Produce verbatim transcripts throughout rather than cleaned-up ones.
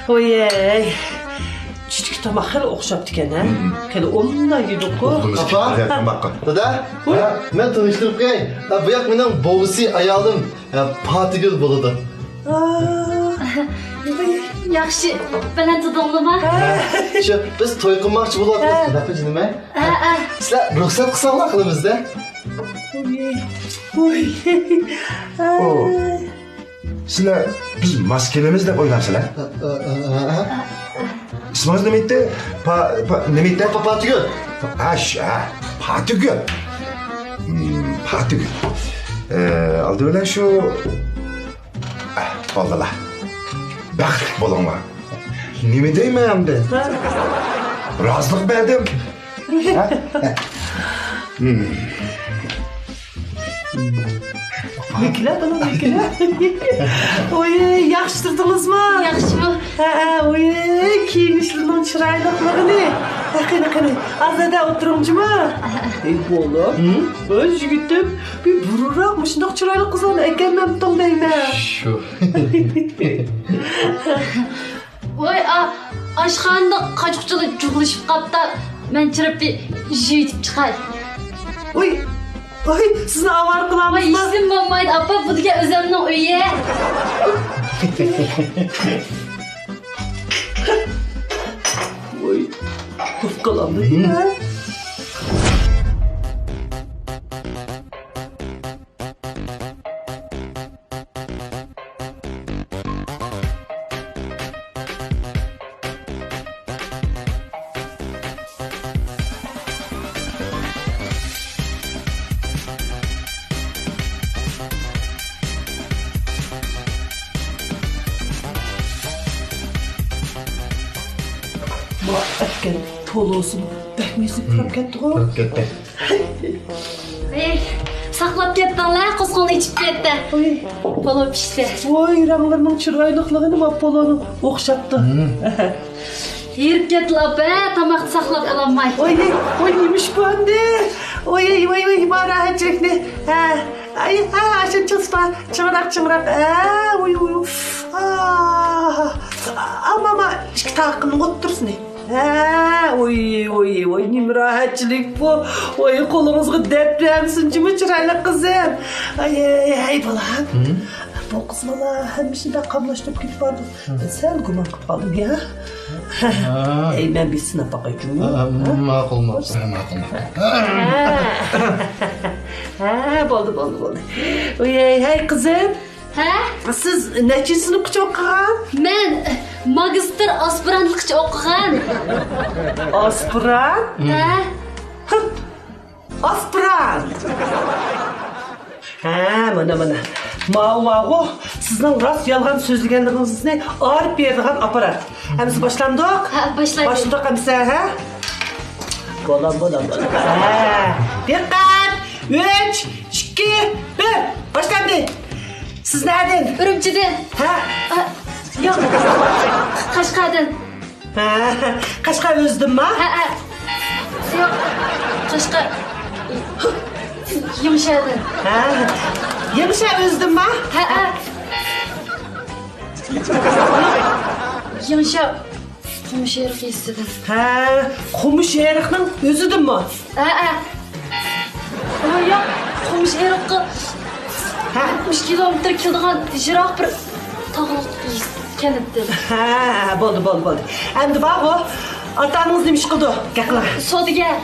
ۋويەي، چۈشتىكى تاماق خېلى ئوخشاپتىكەن ھە. خېلى ئوبدان يېدۇققۇ. ئاپا، دادا، مەن تونۇشتۇرۇپ قوياي. بۇ ياق مېنىڭ بوۋىسى، ئايالىم. ھە، پاتىگۈل بولىدۇ. ياخشى، بەلەن تۇدۇڭلىما؟ شۇ، بىز توي قىلماقچى بولۇۋاتىمىز. ھە. نەقىش نېمە؟ ھە، ھە. سىلەر رۇخسەت قىلساڭلار قىلىمىزدە. ئۇي. ئۇي. ئۇي. سىلەر بىز ماس كېلىمىز دەپ ئويلامسىلەر؟ ئىسمىڭىز نېمە ئىدى؟ پا-، پا-، نېمە ئىدى؟ پا-، پاتىگۈل. ھە، ش-، ھە، پاتىگۈل. ھىم، پاتىگۈل. ئە، ئالدى بىلەن شۇ، ئە، بالىلار، بەختلىك بولۇڭلار. نېمە دەيمەن ئەمدى؟ رازىلىق بەردىم. ھە؟ ھىم. مېكىلە، بۇنى مېكىلە. ۋوي، ياخشى تۇردىڭىزمۇ؟ ياخشىمۇ؟ ھە، ھە، ۋوي، كىيىنىشلىرىنىڭ چىرايلىقلىقىنى. ھە، قېنى، قېنى، ئازادە ئولتۇرۇڭچىما؟ ئەي، بالام، ھە، يىگىتىم، بىر بۇرۇنراق مۇشۇنداق چىرايلىق قىزلارنى ئەكەلمەپتىڭ دەيمەن. شۇ. ۋاي، ئا، ئاشخانىدا قاچا-قۇچىلار جۇغلىشىپ قاپتا، مەن چىراپ بىر يېيىۋېتىپ چىقاي. ۋاي، ۋاي، سىزنى ئاۋارە قىلامىزما؟ ۋاي، ھېچنېمە بولمايدۇ، ئاپا، بۇ دېگەن ئۆزۈمنىڭ ئۆيى. ۋاي، قورقۇپ قالامدۇ يا؟ ما ئەتكەن پولۇسىمۇ بەكمۇ يېسىپ كىرىپ كەتتىغۇ. كىرىپ كەتتى. ھەي، ساقلاپ كەتتىڭلار، قوسقۇڭنى ئىچىپ كەتتى. ۋاي. پولۇ پىشتى. ۋاي، رەڭلىرىنىڭ چىرايلىقلىقىنى ما پولۇنىڭ ئوخشاپتۇ. ھېرىپ كەتتىلا ئاپا، تاماقنى ساقلاپ بولالماي. ۋاي، ۋاي، نېمىش بۇ ئەمدى؟ ۋاي، ۋاي، ۋاي، ما راھەتچىلىكنى. ھە، ئاي، ھە، ئاشۇنچە سۇپا، چىڭراق، چىڭراق. ھە، ۋاي، ۋاي، ۋاي. ئا، ئاما، ئاما، ئىككى تاقىمنىڭ ئوتتۇرىسىنى. ھە، ۋوي، ۋوي، ۋوي، نېمە راھەتچىلىك بۇ. ۋوي، قولىڭىزغا دەرد بەرمىسۇن جۇمۇ، چىرايلىق قىزىم. ئاي، ئاي، ئاي، بالام. بۇ قىز بالا ھەممىسىنى بەك قاملاشتۇرۇپ كېتىپ باردى. سەل گۇمان قىلىپ قالدىم يا. ئەي، مەن بىر سىناپ باقاي جۇمۇ. ماقۇل، ماقۇل، ماقۇل. ھە، بولدى، بولدى، بولدى. ۋوي، ھەي، قىزىم. ھە؟ سىز نەچچىنچى سىنىپقىچە ئوقۇغان؟ مەن ماگىستىر ئاسپىرانتلىققىچە ئوقۇغان. ئاسپىرانت؟ ھە. ھە، ئاسپىرانت. ھە، مانا، مانا. ماۋۇ بارغۇ، سىزنىڭ راست يالغان سۆزلىگەنلىرىڭىزنى ئايرىپ بېرىدىغان ئاپپارات. ئەمىسە باشلامدۇق؟ ھە، باشلايلى. باشلىدۇق ئەمىسە، ھە؟ بولام، بولام، بولام. ھە. دىققەت! ئۈچ، ئىككى، بىر. باشلاندى. سىز نەدىن؟ ئۈرۈمچىدىن. ھە؟ ئا، ياق. قەشقەردىن. ھە، قەشقەر ئۆزىدىنما؟ ھە، ھە. ياق. قەشقەر. يېڭىشەھەردىن. ھە. يېڭىشەھەر ئۆزىدىنما؟ ھە، ھە. يېڭىشەھەر. قومۇشھېرىق يېزىسىدىن. ھە، قومۇشھېرىقنىڭ ئۆزىدىنمۇ؟ ھە، ھە. ئۇ ياق، قومۇشھېرىققا ھە؟ ئاتمىش كىلومېتىر كېلىدىغان يىراق بىر تاغلىق يېزا، كەنتتىن. ھە، ھە، بولدى، بولدى، بولدى. ئەمدى بارغۇ، ئاتا-ئانىڭىز نېمە ئىش قىلىدۇ؟ گەپ قىلىڭ. سودىگەر.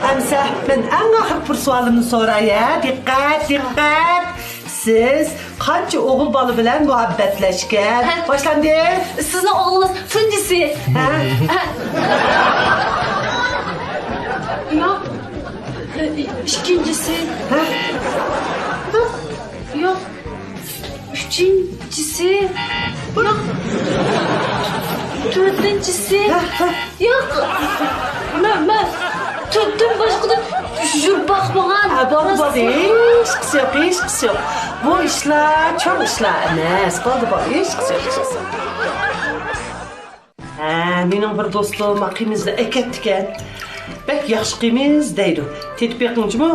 ئەمسە مەن ئەڭ ئاخىرقى بىر سوئالىمنى سوراي، ھە؟ دىققەت، دىققەت! سىز قانچە ئوغۇل بالا بىلەن مۇھەببەتلەشكەن؟ ھە؟ باشلاندى. سىزنىڭ ئوغلىڭىز تۇنجىسى. ھە؟ ھە. ياق. ئىككىنچىسى. ھە؟ ياق. ئۈچىنچىسى. ياق. تۆتىنچىسى. ھە، ھە. ياق، مەن، مەن تۆتتىن باشقىدا يۈرۈپ باقمىغان. ھە، بولدى، بولدى. ھېچقىسى يوق، ھېچقىسى يوق. بۇ ئىشلار چوڭ ئىشلار ئەمەس. بولدى، بولدى. ھېچقىسى يوق، ھېچقىسى يوق. ھە، مېنىڭ بىر دوستۇم قىمىزنى ئەكەپتىكەن. بەك ياخشى قىمىز دەيدۇ. تېتىپ بېقىڭچىمۇ؟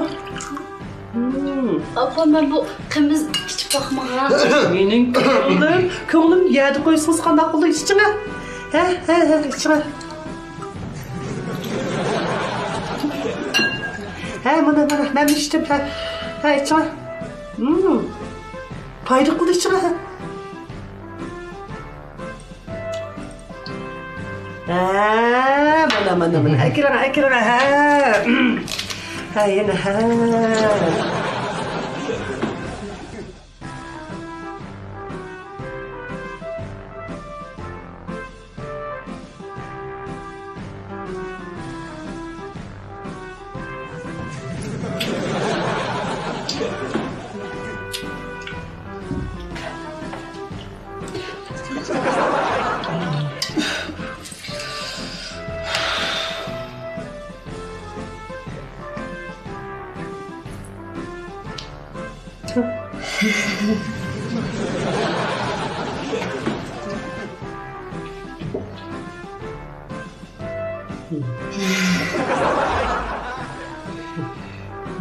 ھىم، ئاپا، مەن بۇ قىمىز ئىچىپ باقمىغان. مېنىڭ كۆڭلۈم، كۆڭلۈم يەردە قويسىڭىز قانداق بولىدۇ؟ ئىچىڭە. ھە، ھە، ھە، ئىچىڭە. ھە، مانا، مانا، مەن ئىچتىم. ھە، ھە، ئىچىڭە. مم. پايدا قىلدى ئىچىڭە. ھە، مانا، مانا، مانا. ئەكىرىڭ، ئەكىرىڭ، ھە. ھە، يەنە، ھە.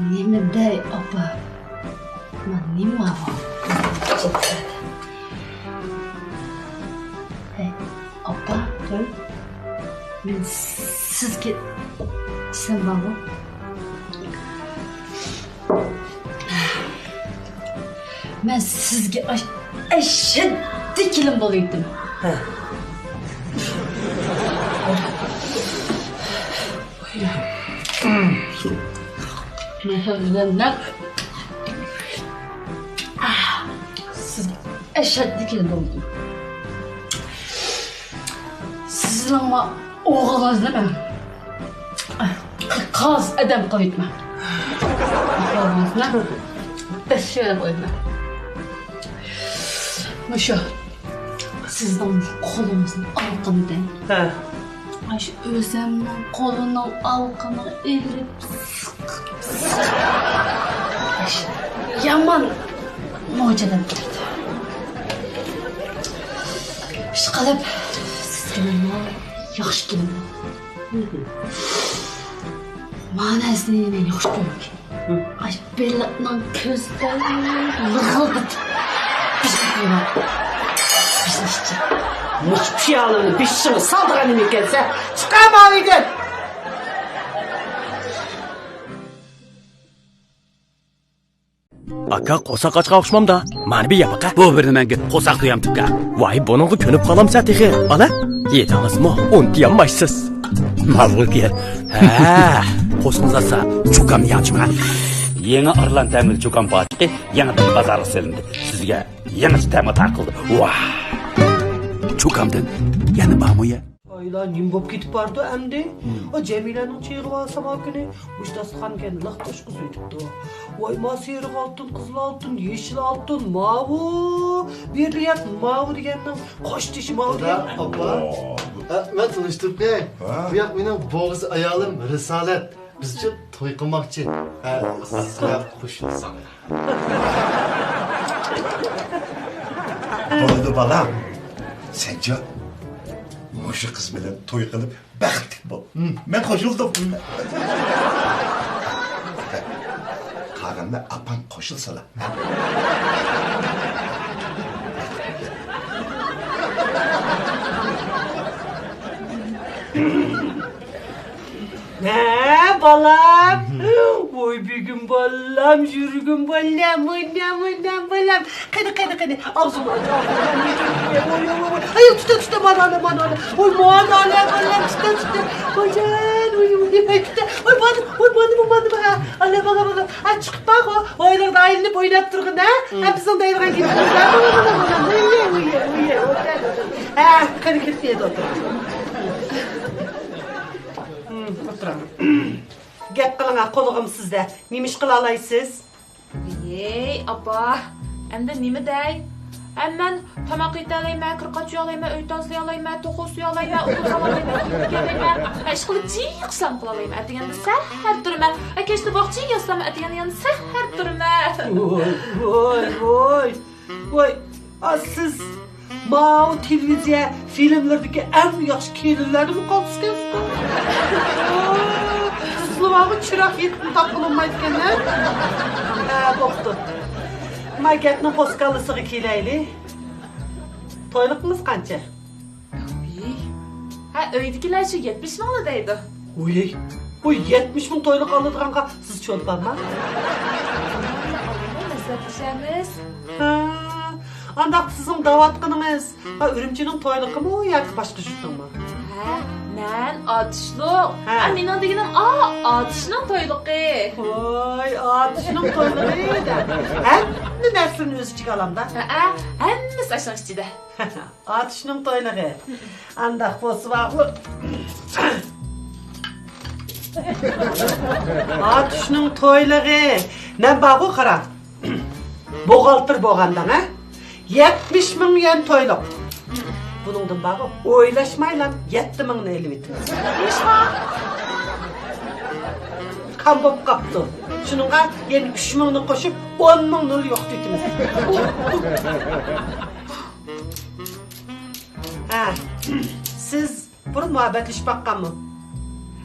نېمە دەي، ئاپا؟ مانا نېمە ماۋۇ؟ ھەي، ئاپا، ھە؟ مەن سىزگە دېسەم بارغۇ. مەن سىزگە ئاش-، ئەشەددىي كېلىن بولۇۋېتىم. ھە. مەن سىزگە نەق، سىزگە ئەشەددىي كېلىن بولۇۋېتىم. سىزنىڭ ما ئوغلىڭىزنى مەن قاز ئادەم قىلىۋېتىمەن. ئوغلىڭىزنى بەشىرە قىلىۋېتىمەن. مۇشۇ سىزنىڭ قولىڭىزنىڭ ئالقىنى دەي. ھە. ئاشۇ ئۆزەمنىڭ قولىنىڭ ئالقىنىغا ئېلىپ يامان موجىدىن تۇرىدۇ. ئىشقىلىپ، سىزگە مەن ياخشى كېلىمەن. مانا سىزنى مەن ياخشى كۆرىمەن. ئاش بېلىقنىڭ كۆزىدە لىغىلدىتىپ بىشنى قويۇۋەت. بىشنى ئىچىپ. مۇشۇ پىيالىنى بېشىڭغا سالىدىغان نېمە ئىكەنسەن؟ چىقار ماۋۇ ئۆيدىن! ئاكا قورساق ئاچقان ئوخشىمامدا؟ مانا بىر ياپىقە. بۇ بىر نېمەڭگە قورساق تويامتىكا؟ ۋاي، بۇنىڭغا كۆنۈپ قالامسەن تېخى، بالا؟ يېدىڭىزمۇ؟ ئۇنتۇيالمايسىز. ماۋۇ گەپ. ھە، قورسىقىڭىز ئاچسا، چوكام ياچما. يېڭى ئارلان تەملىك چوكام پاچىقى يېڭىدىن بازارغا سېلىندى. سىزگە يېڭىچە تەم ئاتا قىلدى. ۋاھ! چوكامدىن يەنە بارمۇ يە؟ ئايلار نېمە بولۇپ كېتىپ بارىدۇ ئەمدى؟ ئۇ جەمىلەنىڭ چېيىغا بارسام ھا كۈنى مۇشۇ داستىخانغا لىق توشقۇزۇۋېتىپتۇ. ۋاي، ما سېرىق ئالتۇن، قىزىل ئالتۇن، يېشىل ئالتۇن، ماۋۇ، بېرىلىيەت ماۋۇ دېگەننىڭ قاشتېشى ماۋۇ دېگەن. ئاپا، ئە، مەن تونۇشتۇرۇپ قوياي. ھە؟ بۇ ياق مېنىڭ بوغىز ئايالىم رىسالەت. بىزچۇ توي قىلماقچى. ھە، سىزگە قوشۇلساڭ. بولىدۇ بالام. سەنچۇ مۇشۇ قىز بىلەن توي قىلىپ بەختلىك بول. مەن قوشۇلدۇم. قالغاندا ئاپاڭ قوشۇلسىلا. ھە، بالام. ۋاي، بېگىم بالام، يۈرىكىم بالام، مۇنام، مۇنام بالام. قېنى، قېنى، قېنى. ئاغزىمنى ئاچ، ئاغزىمنى ئاچ. ۋاي، ۋاي، ۋاي، ۋاي. ئاي، تۇتە، تۇتە، مانا، مانا، مانا. ۋاي، مانا، مانا، بالام، تۇتە، تۇتە. ۋايجان، ۋاي، ۋاي، ۋاي، تۇتە. ۋاي، مانا، ۋاي، مانا، مانا، مانا. ھە، ئانا، مانا، مانا. ھە، چىقىپ بار، ھويلىرىدا ئايلىنىپ ئويناپ تۇرغىن، ھە؟ ھە، بىزنىڭ دەيدىغان گېپىمىز بار. مانا، مانا، مانا. ۋاي، ۋاي، ۋاي، ۋاي. ھە، قېنى، كىرىپ يەردە ئولتۇر. ھىم، ئولتۇرۇڭ. گەپ قىلىڭا، قۇلىقىم سىزدە. نېمە ئىش قىلالايسىز؟ ۋىي، ئاپا، ئەمدى نېمە دەي؟ ھە، مەن تاماق ئېتەلەيمەن، كىر-قاچ يۇيالايمەن، ئۆي تازىلىيالايمەن، توخۇ سويالايمەن، ئۇدۇل سالالايمەن، ئۇدۇل يەلەيمەن. ھە، ئىشقىلىپ جىق ئىشلارنى قىلالايمەن. ئەتىگەندە سەھەر تۇرىمەن. ھە، كەچتە ۋاقچى ياسىلارمەن، ئەتىگەندە يەنە سەھەر تۇرىمەن. ۋاي، ۋاي، ۋاي. ۋاي، ئا، سىز ماۋۇ تېلېۋىزىيە فىلىملىرىدىكى ئەڭ ياخشى كېلىنلەرنىمۇ قالدۇرسىكەنسىز؟ سىز بۇلارغۇ چىراغ يېتىپمۇ تاپقىلى بولمايدىكەن-ھە؟ ھە، بوپتۇ. ما گەپنىڭ پوسكاللىسىغا كېلەيلى. تويلۇقىڭىز قانچە؟ ھە، ئۆيدىكىلەر شۇ يەتمىش مىڭلا دەيدۇ. ۋۇي، بۇ يەتمىش مىڭ تويلۇق ئالىدىغانغا سىز چولپانما؟ مەسلىھەتلىشەرمىز. ھە، ئانداق سىزنىڭ دەۋاتقىنىڭىز، ھە، ئۈرۈمچىنىڭ تويلۇقىمۇ ياكى باشقا جۇرتنىڭمۇ؟ ھە، مەن ئاتۇشلۇق. ھە. ھە، مېنىڭ دېگىنىم، ئا، ئاتۇشنىڭ تويلۇقى. ۋاي، ئاتۇشنىڭ تويلۇقى دە. ھەممە نەرسىلەرنى ئۆز ئىچىگە ئالامدا. ھە، ھەممىسى ئاشۇنىڭ ئىچىدە. ئاتۇشنىڭ تويلۇقى. ئانداق بولسا بارغۇ. ئاتۇشنىڭ تويلۇقى. مەن بارغۇ، قارا. بوغالتىر بولغاندا، ھە؟ يەتمىش مىڭ يۈەن تويلۇق. بۇنىڭدىن بارغۇ، ئويلاشمايلا يەتتە مىڭنى ئېلىۋېتىمىز. نېمىشقا؟ كام بوپ قاپتۇ. شۇنىڭغا يەنە ئۈچ مىڭنى قوشۇپ، ئون مىڭنى يوقىتىۋېتىمىز. ھە، سىز بۇرۇن مۇھەببەتلىشىپ باققانمۇ؟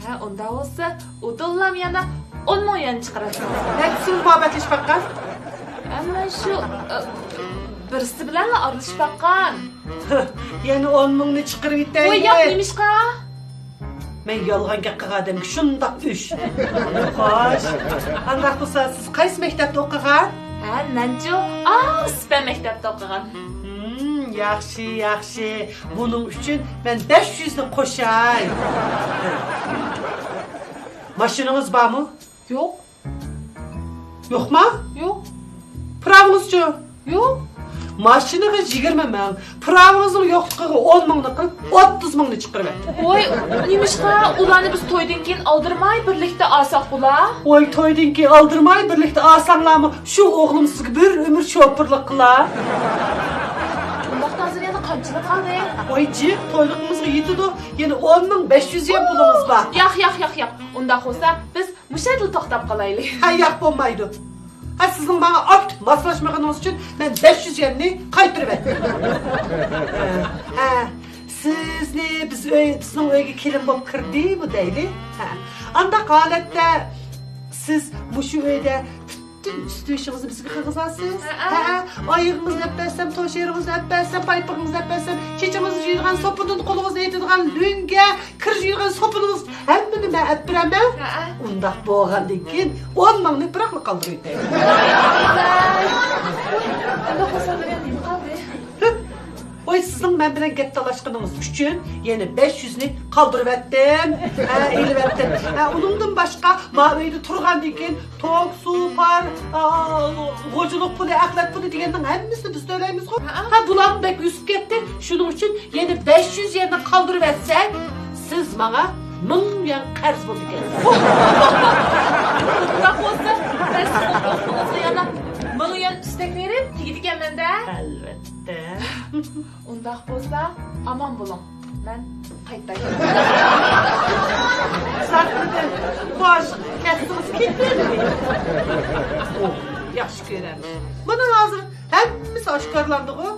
ھە، ئۇنداق بولسا، ئۇدۇللام يەنە ئون مىڭ يۈەن چىقىرىسىز. نەچچە يىل مۇھەببەتلىشىپ باققان؟ ھە، مەن شۇ، ئە، بىرسى بىلەنلا ئارىلىشىپ باققان. يەنە ئون مىڭنى چىقىرىۋېتەيلى. ۋوي، ياق، نېمىشقا؟ مەن يالغان گەپ قىلغان ئادەمگە شۇنداق ئۈچ. خوش. ئانداق بولسا، سىز قايسى مەكتەپتە ئوقۇغان؟ ھە، مەنچۇ، ئاسپەن مەكتەپتە ئوقۇغان. ھىم، ياخشى، ياخشى. بۇنىڭ ئۈچۈن مەن بەش يۈزنى قوشاي. ماشىنىڭىز بارمۇ؟ يوق. يوقما؟ يوق. پىراۋىڭىزچۇ؟ يوق. ماشىنىغا يىگىرمە مىڭ، پىراۋىڭىزنىڭ يوقلۇقىغا ئون مىڭنى قىلىپ، ئوتتۇز مىڭنى چىقىرىۋەتتىم. ۋوي، نېمىشقا ئۇلارنى بىز تويدىن كېيىن ئالدىرىماي بىرلىكتە ئالساق بولا؟ ۋوي، تويدىن كېيىن ئالدىرىماي بىرلىكتە ئالساڭلارمۇ، شۇ ئوغلۇم سىزگە بىر ئۆمۈر شوپۇرلۇق قىلار. ئۇنداقتا ھازىر يەنە قانچىلىك قالدى؟ ۋوي جىق، تويلۇقىمىزغا يېتىدۇ، يەنە ئون مىڭ بەش يۈز يۈەن پۇلىمىز بار. ياق، ياق، ياق، ياق. ئۇنداق بولسا بىز مۇشۇ يەردىلا توختاپ قالايلى. ھە، ياق، بولمايدۇ. ھە، سىزنىڭ ماڭا ئاكتىپ ماسلاشمىغىنىڭىز ئۈچۈن مەن بەش يۈز يۈەننى قايتۇرۇۋەتتىم. ھە، سىزنى بىز ئۆي، بىزنىڭ ئۆيگە كېلىن بولۇپ كىردىمۇ دەيلى. ھە، ئانداق ھالەتتە سىز مۇشۇ ئۆيدە پۈتۈن ئۈستى بېشىڭىزنى بىزگە قىلغۇزارسىز. ھە، ھە. ھە، ئايىغىڭىزنى ئەپ بەرسەم، توشېرىڭىزنى ئەپ بەرسەم، پايپىقىڭىزنى ئەپ بەرسەم، چېچىڭىزنى يۇيىدىغان سوپۇندىن، قولىڭىزنى يۇيىدىغان لۆڭگە، كىر يۇيىدىغان سوپۇنىڭىز ھەممىنى مەن ئەپ بېرەمەن. ھەئە. ئۇنداق بولغاندىن كېيىن ئون مىڭنى پىراقلا قالدۇرۇۋېتەي. ئۇنداق بولسا مېنىڭ نېمە قالدى؟ ۋاي، سىزنىڭ مەن بىلەن گەپ تالاشقىنىڭىز ئۈچۈن يەنە بەش يۈزنى قالدۇرۇۋەتتىم. ھە، ئېلىۋەتتىم. ھە، ئۇنىڭدىن باشقا، ما ئۆيدە تۇرغاندىن كېيىن توك، سۇ، پار، ئا، غوجىلىق پۇلى، ئەخلەت پۇلى دېگەننىڭ ھەممىسىنى بىز تۆلەيمىزغۇ. ھە. ھە، بۇلارمۇ بەك ئۆسۈپ كەتتى. شۇنىڭ ئۈچۈن يەنە بەش يۈز يۈەننى قالدۇرۇۋەتسەك، سىز ماڭا مىڭ يۈەن قەرز بولىدىكەنسىز. ئۇنداق بولسا، مەن سىزنىڭ دوستىڭىزغا يەنە مىڭ يۈەن ئۈستەك بېرىپ تېگىدىكەنمەن-دە. ئەلۋەتتە. ئۇنداق بولسا، ئامان بولۇڭ. مەن قايتاي. ساقلىدىم. خوش، كەتسىڭىز كېتىۋېرىڭ. ئۇ ياخشى كۆرەرمىش. مانا ھازىر ھەممىسى ئاشكارىلاندىغۇ.